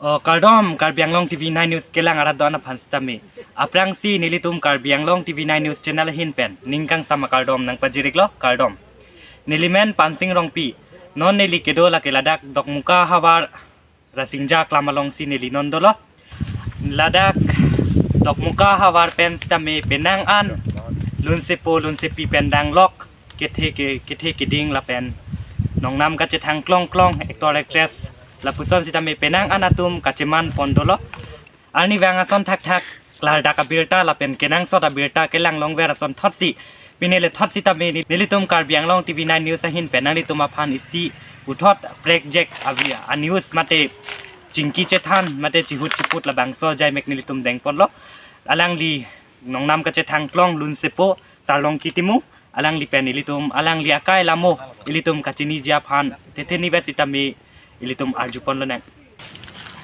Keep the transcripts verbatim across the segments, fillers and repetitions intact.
O, kardom, Karbi Anglong T V nine News kelang arat do-an aphan sitame. Aphrangsi nelitum Karbi Anglong T V nine News channel ahin pen ning kangsam akardom nangpajir-iklo, kardom. Neli men Pansing Rongpi. Non neli kedo lake ladak Dokmoka havar Rasingja aklam alongsi neli non dolo. Ladak Dokmoka havar pen sitame penang an lunsepo lunsepi pen danglok, kethe ke, kethe keding lapen nongnam kachethang klong klong, actor actress lapuson sitame penang an atum kacheman pon dolo. Arnivang ason thakthak klardak abirta lapen kenangsot abirta kelang longver ason thotsi, pine le thot sitame ne-, nelitum Karbi Anglong T V nine News ahin pen nanglitum aphan isi puthot prekjak avi a-news mate chingki chethan mate chihut chiput labangso ajai mek nelitum dengponlo. Alangli nongnam kachethang klong lunsepo Sarlongki Timung, alangli pen ilitum alangli akai lamo ilitum kachiniji aphan thethe nivet sitame ilitum arjupon lonang.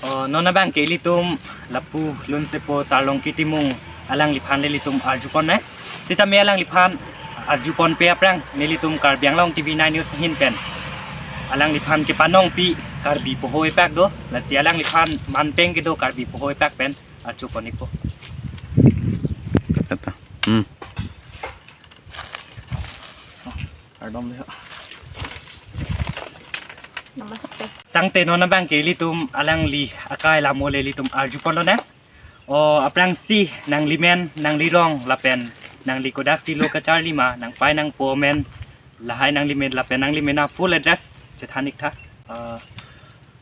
O, non abangke ilitum lapu lunsepo Sarlongki Timung alangliphan le ilitum arjuponnang. Sitame alangliphan arjuponpe aphrang nelitum Karbi Anglong T V nine News ahin pen alangliphan kepanongpi Karbi Poho Epak do, lasi alangliphan manpeng kedo Karbi Poho Epak pen arjupon-ikpo. Tata. Hmm. Kardom dei. Namaste. Tangte non abangke ilitum alangli akai lamo le ilitum arjupon lonang. O, aphrangsi nanglimen, nanglirong lapen nangli kodaksi lo kacharli ma, nangpai nangpo amen, lahai nanglimen lapen nangli mena full address chethan-iktha. Ah,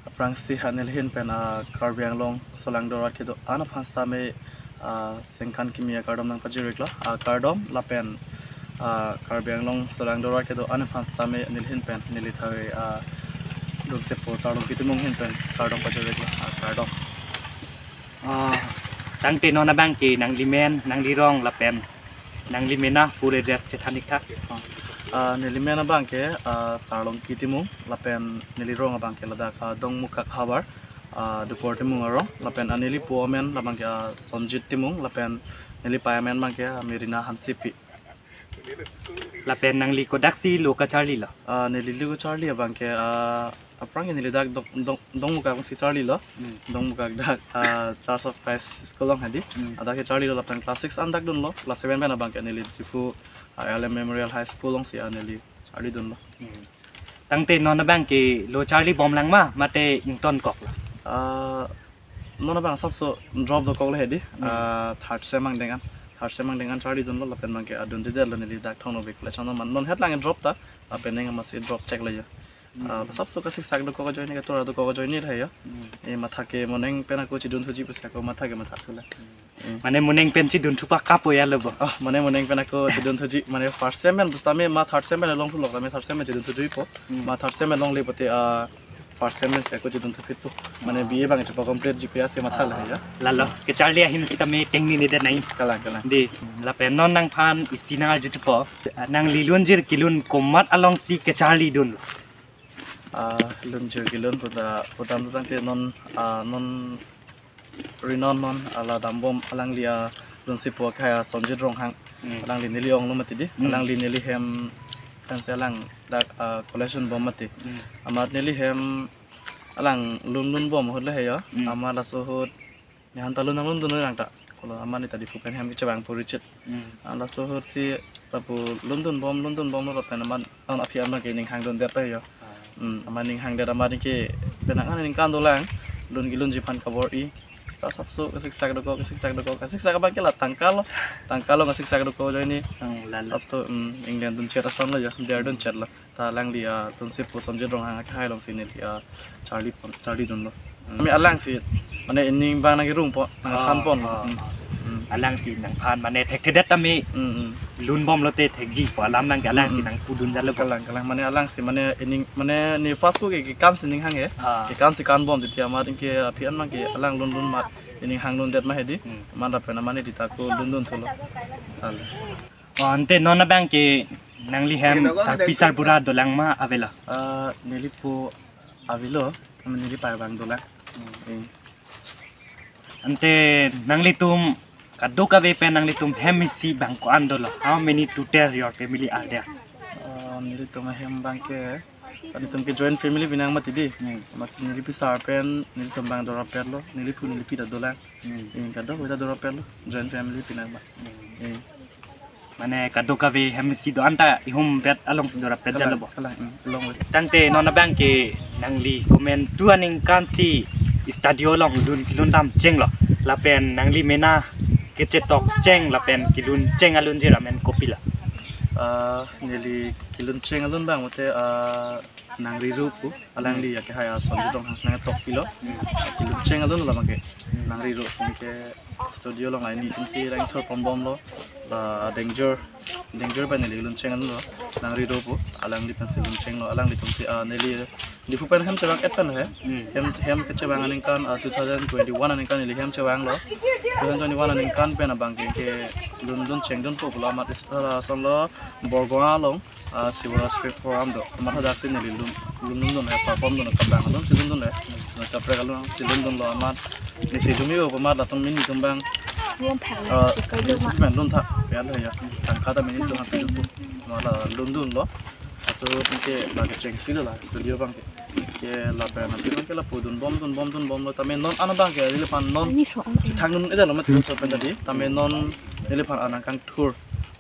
aphrangsi ha neli ahin pen, ah, Karbi Anglong solangdo arat kedo-an aphan sitame, ah, sengkan kimi akardom nangpajir-iklo. Ah, kardom lapen, ah, Karbi Anglong solangdo arat kedo-an aphan sitame neli ahin pen, neli thai, ah, lunsepo Sarlongki Timung ahin pen kardom pajir-iklo. Ah, kardom. Ah, tangte non abangke nanglimen, nanglirong lapen nangli mena full address chethan-iktha. Ah, neli men abangke, ah, Sarlongki Timung lapen neli rong abangke ladak, ah, Dongmukak havar, ah, Dukor Timung arong, lapen, ah, neli po amen labangke, ah, Sonjit Timung, lapen neli pai amen abangke, ah, Merina Hansepi. Lapen nangli kodaksi lo kacharlilo? Ah, neli lo kacharli abangke, ah, aphrangke neli dak Dong, Dong, Dongmukak si charlilo. Hmm. Dongmukak dak, ah, Church of Christ School along hedi. Hmm. Adake charlilo lapen class six an dak dunlo, class seven pen abangke neli Diphu, ah, A L M Memorial High School alongsi, ah, neli charlidunlo. Hmm. Tangte non abangke lo charlibomlang ma mate ingtonkoklo? Ah, non abang asapso drop dokoklo hedi. Hmm. Ah, third sem angdeng an. Third sem angdeng an charlidunlo lapen abangke adundedetlo neli dak Thong Nokbe College along, non hetlang drop ta. Lapen ning amatsi drop cheklo ya. Hmm. Ah, asapso kasiksak dokok ajoine, katura dokok ajoine lahai ya. Hmm. E matha ke moneng pen ako chidunthuji pusi ako matha ke mathathulo. Hmm. Hmm. Mane moneng pen chidunthupa kapo ya lo bo? Ah, mane moneng pen ako chidunthuji, mane first sem pen pusitame ma third sem pen longthulok, tame third sem pen chidunthujuipo. Hmm. Ma third sem pen longle pote, ah, first sem pensi ako chidunthuphitpo. Mane, ah, B A abang chepa-complete ji pu ya si matha lahai ya. Lalo, kacharli ahin sitame tengnine det nai. Kalang, kalang. Dei, lapen non nangphan isi nangarjupo. Nangli lunjir kelun komat alongsi kacharlidun? Ah, lunjir kelun puta, putangte non, ah, non rinon non ala dambom alangli alunsepo akhai, ah, Sonjit Ronghang. Hmm. Alangli neli onglo mati dei. Hmm. Alangli neli hem pensi alang dak, ah, college dunbom mati. Hmm. Amat neli hem alang lun lunbom ahut lahai ya. Hmm. Amat laso ahut nehan ta lun nanglundun nangta. Kolo amat neta Diphu pen hem kechevang purichit. Hmm. Ah, laso ahutsi lapu lundunbom, lundunbomlo lapen amat non aphi amat ke ning hangdundet ta ya. Ah. Hmm, amat ning hangdet amat ke penang an ningkan dolang. Lun kelunji aphan kabor-i. Ta asapso kasiksak dokok, kasiksak dokok, kasiksak abangke la tangkalo. Tangkalo kasiksak dokok ajoine. Hmm, lalo. Asapso, hmm, ingdeng dunchet asonlo ya, biar dunchetlo. Ta alangli alunsepo Sonjit Ronghang akhai alongsi neli, ah, charlipon, charlidunlo. Hmm. Mane alangsi, mane ining abang nangkerungpo, nangphanpon. Ah, ah, hmm, ah. Hmm. Alangsi nangphan, mane thekthedet tame, hmm, hmm, lunbomlote thekjipo alam abangke alangsi, hmm, hmm, nangpudunjalo. Kalang, kalang, mane alangsi, mane ining, mane ne first ko ke, kekansi ning hang e. Ah. Kekansi kanbom titi amat ke aphi an abangke alang lun lun amat ining hangdundet ma hedi. Hmm. Amat lapen amat neta ako lundunthulo. Kalang. O, ante non abangke nangli hem sarpi sarbura dolang ma avelo? Ah, neli po avelo, neli pai abang dolang. Hmm. Eh. Ante nanglitum kadokave pen nanglitum hem isi abang ko-an dolo? How many total your family are there? Ah, nelitum ahem abangke Nelitum ke joint family pinang mati di. Hmm. Amatsi neli pisar pen nelitum abang dorapetlo, neliphu nelipi ta dolang. Hmm. Eh, kadokave ta dorapetlo, joint family pinang ma. Hmm. Eh. Mane kadokave hem isi do-an ta ihum bet alongsi dorapet. Kalang, jalo bo. Kalang, hmm, along we. Tangte non abang ke nangli komantu aningkan si studio along lun kelun dam chenglo. Lapen nangli mena kechetokcheng lapen keluncheng alunjir amen kopilo? Ah, neli keluncheng alun abang mate, ah, Nangri Ro pu, alangli ya ke hai ason judong hang senang tokpilo. Hmm. Keluncheng alun lo abang ke. Hmm. Nangri Ro pu ke studio along laini tum si rang thor pon bomlo. Ah, Danger, Danger pen neli keluncheng alun lo. Nangri Ro pu, alangli pensi lunchenglo, alanglitum si, ah, neli, neli phu pen hem chevang-et pen he. Hmm. Hem, hem kechevang aningkan, ah, two thousand twenty-one aningkan neli hem chevanglo. Two thousand twenty-one aningkan pen abang ke, kelun luncheng dunpo pulo amat istora asonlo Borgoa along, ah, Sivarastri program do. Amat hadaksi neli lun, lun lun lun he, perform dun kabang alun si lun dun he. Kaprek alun si lun dunlo amat. Neli si dumi o amat latum mini tum abang. Lun phang ah, si kai neli dun si ma. Pen lun tha, ya lah ya. Tangka ta mini tum happy dunpo. Amat la lun dunlo. Aso tum ke la kechengsi lo la studio abang ke. Ke lapen abang ke lapu dun bom, dun bom, dun bomlo. Tame non an abang ke neliphan non. Ani so ang. Thang dun-edetlo mati so pen tadi. Tame non neliphan anang kangthur.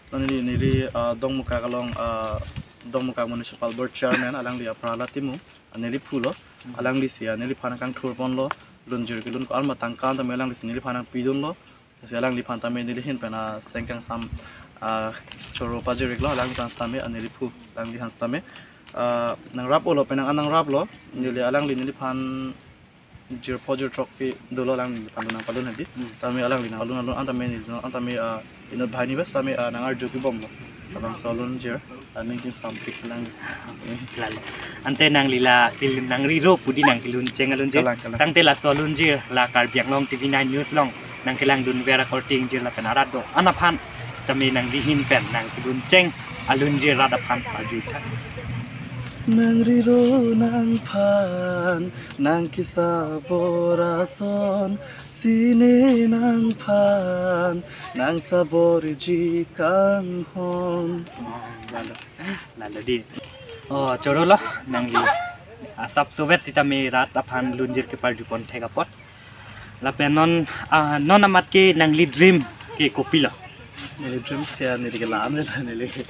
Non neli, neli, ah, Dongmukak along, ah, Dongmukak Municipal Board Chairman alangli aphrang la Timung, ah, neliphulo, hmm, alangli si, ah, neliphan kangthur ponlo, lunjir kelun ko-an ma tangka tame alangli si neliphan nangpidunlo, si alangliphan tame neli ahin pen, ah, seng kangsam, ah, choro pajir-iklo, alangliphan tame, ah, neliphu, alangliphan tame, ah, nangrap-olo penang an nangraplo, neli alangli neliphan jirpo jirthrok pi dolo alangliphan nangpalun hadi. Hmm. Tame alangli nangpalun alun an tame neli an tame, ah, inut banghini bas tame, ah, nangarju pi bomlo. Labangso alunjir, ah, ning chingsampik lang. Lalo. Ante nangli la kel-, Nangri Ro pu di nang keluncheng alunjir. Kalang, kalang. Tangte laso alunjir la Karbi Anglong T V nine News along nangkelangdunver akorte ingjir lapen arat do-an aphan tame nangli ahin pen nang keluncheng alunjir rat aphan pajutha. Nangri Ro nangphan nang kesabor ason, sine nangphan nang saborji kanghon. Oh, lalo. Lalo di. Oh, choro lo, nangli asap sovet sitame rat aphan lunjir keparju pon thek apot. Lapen non, ah, non amat ke nangli dream ke kopilo? Neli dreams ke neli ke la-an le neli ke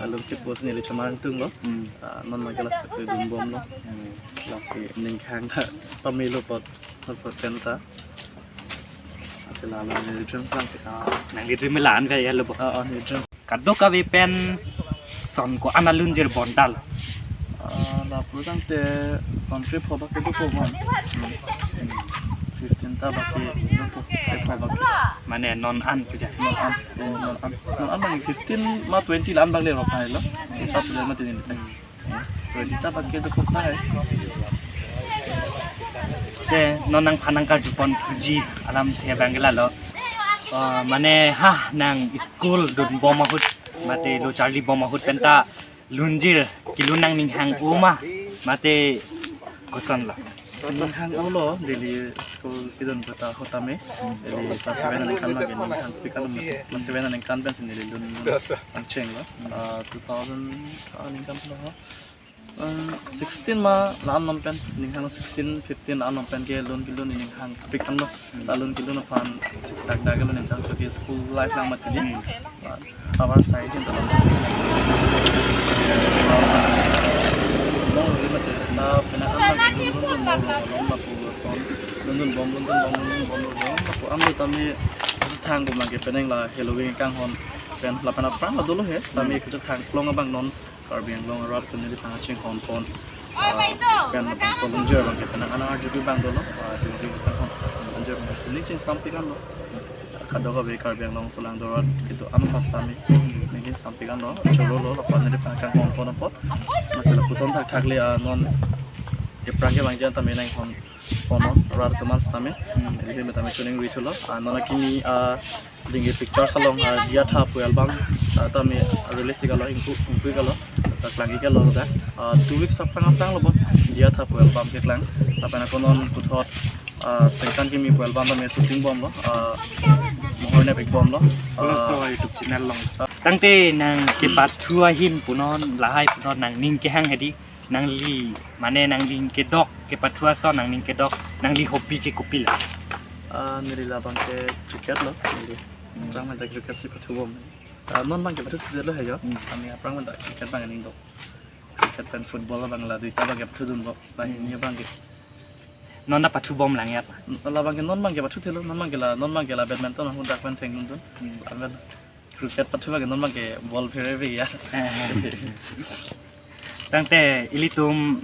along si post neli chemang tunglo. Hmm. Ah, non ma ke lasi ke dun bomlo. Hmm. Lasi ninghang ta pamelo apot, apot pen ta. Ase lalo neli dreams lang ke. Ah, nangli dream la-an ke ya lo bo. Ah, ah, neli dream. Kadokave pen son ko-an alunjir bondal? Ah, lapu tangte son krepho bak ke dopo man. Hmm. Fifteen ta bak ke dopo, krepho bak ke. Mane non an pu ja? Non an, eh, non an. Non an bang fifteen ma twenty la-an bak le rok hai lo. Si sap le mati ni. Hmm. Twenty ta bak ke dopo hai. Te non nangphan nangkarju pon thuji alamthe abang ke lalo. Ah, mane ha nang school dun bom ahut mate lo charli bom ahut pen ta lunjir kelun nangning hang-o ma mate koson lo? Ning hang-olo, neli school kedun pu ta ahut tame. Neli class seven aningkan ma ke ning hangpik an mate. Class seven aningkan pensi neli lun nangchenglo. Ah, two thousand aningkan lo. Ah, sixteen ma la-an non pen, ning hang sixteen, fifteen la-an non pen ke lun kelun ning hangpik an lo. Hmm. La lun kelun aphan siksak dak kelun ningkan so ke school life lang mati di. Hmm. Ah, abar sai din talang. Long ri mati na pena an lang kelun lun lun long long long lapu son. Lun lun bom, lun lun bom, lun lun bom, lun lun bom lapu an lo tame thang ko mang ke penang la Halloween kanghon pen lapen aphrang la dolo he. Tame kechethang klong abang non Karbi Anglong arat atum neliphan kachinghon pon. Ah, pen labangso alunjir abang ke penang an arju pi abang dolo. Ah, di di kan hon alunjir abang sini chingsampik an lo. Kadokave Karbi Anglong aso lang do-an arat kedo-an aphan sitame ning chingsampik an lo. Choro lo lapen neliphan kanghon pon apot. Amatsi lapuson thakthak le, ah, non aphrang kevangji an tame nanghon pon lo rat atum an sitame. Hmm. Neli ahin tame choningri thulo. Ah, non akimi, ah, Dingge Pictures along, ah, Diya Tha pu album, ah, tame release-ik lo, ingpu, ingpu-ik lo, ta klang-ik lo ta. Ah, two weeks aphrang aphrang lo bo Diya Tha pu album keklang. Lapen ako non puthot, ah, Sengkan Kimi pu album tame shooting bomlo, ah, mohor nepik bomlo. Laso, ah, YouTube channel along. Tangte nang kepathu ahin punon lahai punon nangning kehang hedi. Nangli, mane nangli kedok kepathu ason, nangli kedok, nangli hobby ke kopilo? Ah, neli labang ke cricket lo, neli. Hmm. Aphrang menta cricket si pathubom. Ah, non abang ke pathu thulo he jo. Hmm. Kami aphrang menta cricket abang ning do. Cricket pen football abang la duita abang ke pathudunbom. Ba Hmm. hini abang ke. Non ta pathubom lang ya. Labang ke non abang ke pathuthelo, non abang ke la, non abang ke la badminton ahut dak pen thengdundun. Hmm. Amen. Cricket pathu abang ke non abang ke ball phere ve ya. Tangte ilitum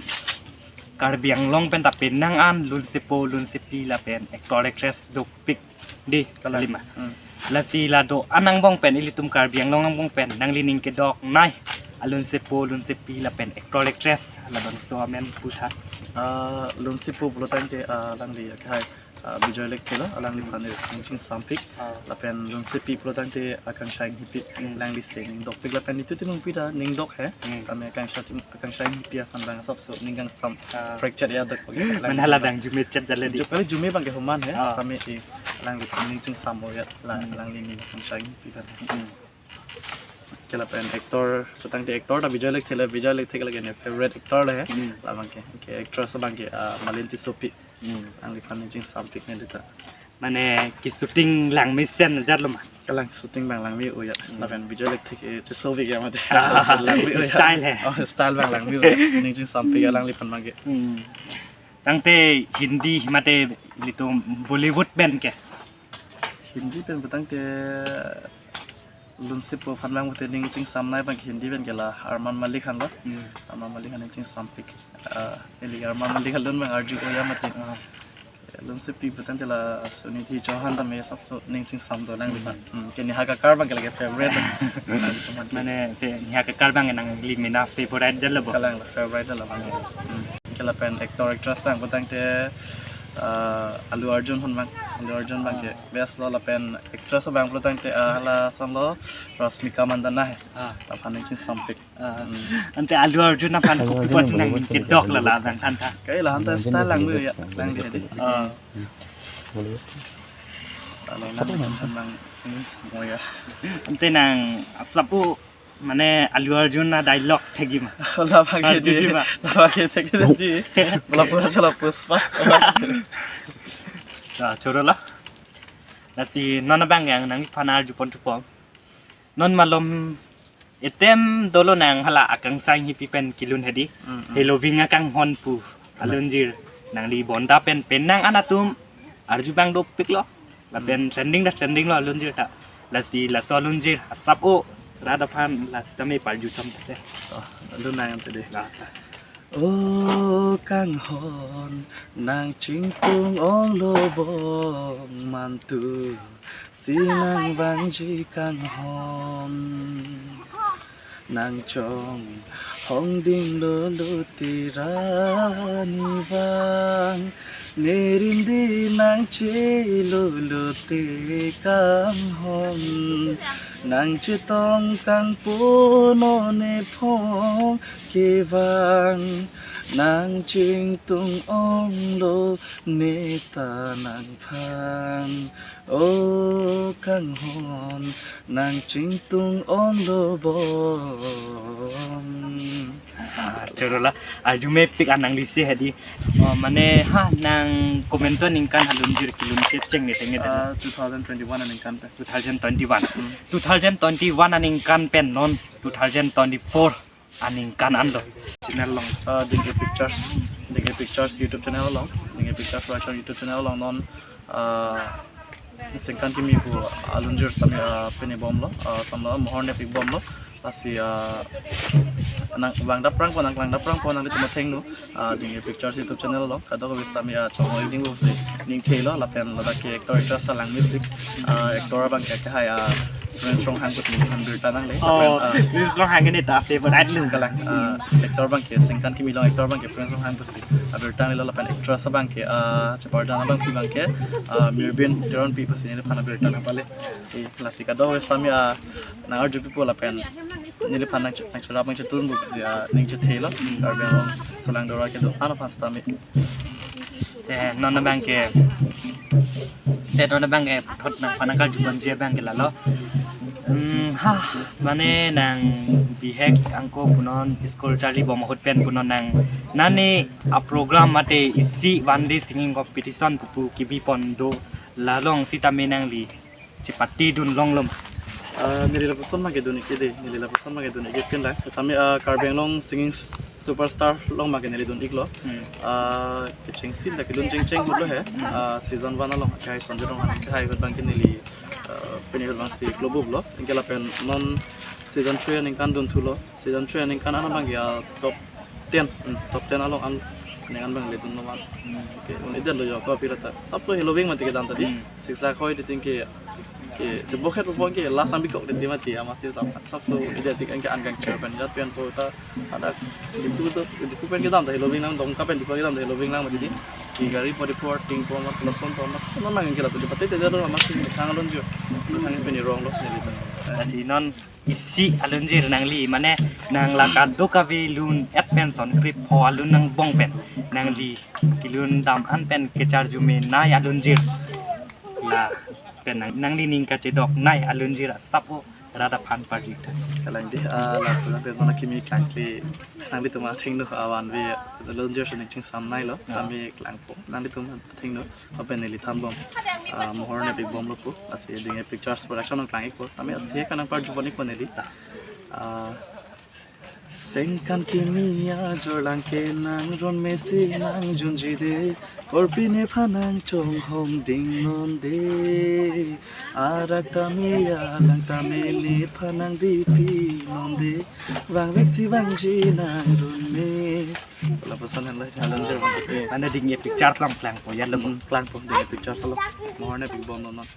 Karbi Anglong pen ta penang an lunsepo, lunsepi lapen actor actress dopik di Kalang. Kalima. Hmm. Lasi la do-an angbong pen, ilitum Karbi Anglong angbong pen nanglining kedoknei alunsepo, lunsepi lapen actor actress labangso amen putha. Ah, lunsepo pulo tangte, ah, alangli akhai, ah, Bijoy Lekthe lo, alangliphan ning chingsampik. Ah. Lapen lunsepi pulo tangte Akangsha Enghipi, Hmm. alangli si ning dokpik lapen itum timung pida ning dok he. Hmm. Kami Akangsha tim-, Akangsha Enghipi aphan abang asapso ning kangsam Ah. fracture ya dok. Mane hala abang jume chet jale di. Ju-, kali jume abang ke homan he, Ah. kami i alangliphan ning chingsam o ya, la, Hmm. alangli ning Akangsha Enghipi aphan. Hmm. Ke lapen actor, pulo tangte actor ta Bijoy Lekthe lo, Bijoy Lekthe ke lake ne favorite actor lo he. Hmm. Labang ke, ke actress abang ke, ah, Malin Tissopi. Hmm. Alangliphan ning chingsampik neli ta. Mane ke shooting lang mesen ajat lo ma? Kalang shooting abang langme o ya. Hmm. Lapen Bijoy Lekthe ke chesovik ya mate. Ah, langme o ya. Style he. Oh, style abang langme o ya. Ning chingsampik ya alangliphan abang ke. Hmm. Tangte Hindi mate ilitum Bollywood pen ke? Hindi pen pulo tangte lunsepo aphan abang pulote ning chingsamnei abang Hindi pen ke la Arman Malik aphan lo. Hmm. Arman Malik aphan ning chingsampik. Ah, neli Arman Malik alun abang arju o ya mate. Ah. Lunsepi pulo tangte la Sunidhi Chauhan tame asapso ning chingsam do alangliphan. Hmm. Hmm, ke Neha Kakkar abang ke lake favorite. Mane ke Neha Kakkar abang nangli mena favorite jalo bo? Kalang la favorite jalo abang. Hmm. Ke lapen actor actress abang pulo tangte, ah, Allu Arjun aphan abang. Allu Arjun abang ke Ah. best lo lapen actress abang pulo tangte, ah, hala asonlo Rashmika Mandanna he. Ah. Aphan ning chingsampik. Ah, Hmm. ante Allu Arjun aphan Allu kopi Arjun pusi nang Bollywood kedok film lala abang than tha? Kaila anta Arjun style film langme ya, film lang film dia di. film. Ah. Bollywood. Kalau Apa nang namanya? Tentang ini semua ya. Ante nang asap u mane Allu Arjun adialogue thekji ma? Labang Ah, ke di, thekji ma? Labang ke thekji di. Bola pura chala Pushpa. Ah, choro la. Lasi non abang yang nangphan arjupon thupon. Non malom etem dolo nang hala Akangsha Enghipi pen kelun he di. Mm, mm. Heloving akanghon pu alunjir nangli bonta pen penang an atum arju abang dopik lo. Lapen Mm. trending ta trending lo alunjir ta. Lasi laso alunjir asap o rat aphan lasi tame parju sam te. Oh, alun nang ante de. La, la. O kanghon, nang chingtung onglo bong mantu, si nang vangji kanghon. Nang chonghong dinglo lote ra ne vang, ne rim di nang chelo lote kanghon. Nang chetong kangpo non ne phong kevang, nang chingtung onglo ne ta nangphan. O kanghon, nang chingtung onglo bong. Ah, choro la, arju mepik an nangli si he di. Oh, mane ha nang komantu aningkan alunjir kelun si cheng ne tenge de. Ah, two thousand twenty-one aningkan pen. Two thousand twenty-one. Hmm. Two thousand twenty-one aningkan pen non two thousand twenty-four aningkan an lo. Channel along. Ah, Dinghe Pictures, Dinghe Pictures YouTube channel along, Dinghe Pictures Production YouTube channel along non, ah, sengkan kimi pu alunjir sami, ah, pini bomlo, ah, samlo mohor nepik bomlo. Lasi, ah, nang vangdap prangpo, nang klangdap prangpo, nanglitum athengno, ah, Dinghe Pictures YouTube channel along kadokave sami, ah, chonghong ding pusi ning thelo lapen ladak ke actor actress alang music, ah, actor abang ke kehai, ah, Prince Ronghang pusi neli aphan birta nangle. Oh, lapen, ah, Prince Ronghang ini ta favorite lo. Kalang, ah, actor abang ke sengkan kimi along actor abang ke Prince Ronghang pusi, ah, birta nangle lapen actress abang ke, ah, cheparda abangpi abang ke, ah, Mirbin Teronpi pusi neliphan birta nangpale. Eh, lasi kadokave sami, ah, nang arju pipo lapen neliphan nang che-, nang cherap nang chetun pusi, ah, ning chethelo. Karbi Anglong Solang Dora kedo-an aphan sitame. Te non abang ke, te non abang ke thot nangphan nangkarjuponji abang ke lalo. Hmm, Ha, mane nang bihek angko punon school charlibom ahut pen punon nang nani a program mate isi one day singing competition pupu kebipon do, la along sitame nangli chepatedun longlom. Ah, neli lapuson ma kedun ik-e dei, neli lapuson ma kedun ik-e pen lang. Tame, ah, Karbi Anglong singing superstar along ma ke neli dun iklo. Hmm. Ah, kechengsi ta kedun chengcheng ahut lo he. Hmm. Ah, season one along ke Sonjit Ronghang ke hai ahut abang ke neli, ah, pini ahut abang si klobublo. Anke lapen non season three aningkan dunthulo. Season three aningkan an abang ya top ten, hmm, top ten along an aningkan abang le dunlo ma. Hmm. Okay, un-edetlo jo ko pira ta. Saplo heloving mati kedam ta dei. Hmm. Siksa khoi dei ting ke, ke tebok het bok ke last ambi kok dei ting mati amatsi tam. Sapso un-edet tik anke an kangchir pen jat pen po ta hadak Diphu to, Diphu pen kedam ta heloving lang, Dongka pen Diphu kedam ta heloving lang mati dei. Ke gari po Diphu arting po mat lason po mat non mang ke lapu chepatedetlo amatsi methang alonjir. Methang pen irong lo neli ta. Lasi non isi alonjir nangli, mane nang la kadokave lun et pen son krip pho alun nangbong pen nangli kelun dam an pen kecharjume nai alonjir, lapen nang, nangli ning kachedok nai alonjir asap o rat aphan parjutha. Kalang dei, ah, lapu nang pen mana kimi klangkle nanglitum athengno, ah, one way alonjir si ning chingsam nailo. Ah. Tame klangpo nanglitum athengno. Lapen neli thanbom, ah, Mohor Nepik Bomlo pu, lasi Ding-e Pictures Production along klang ikpo. Tame isi kanang parjupon ikpo neli. Ah, Sengkan kimi ajor lang ke nang ron mesi nang junji dei, Korpi nephan nang chonghong ding non dei, arak tame alang tame nephan nang bipi non dei, vangvek si vangji nang ron me. Lapuson henlo alonjir abang ke. Mane Ding-e Pictures along klangpo ya lo. Hmm, klangpo Ding-e Pictures along. Mohor Nepik Bomlo non.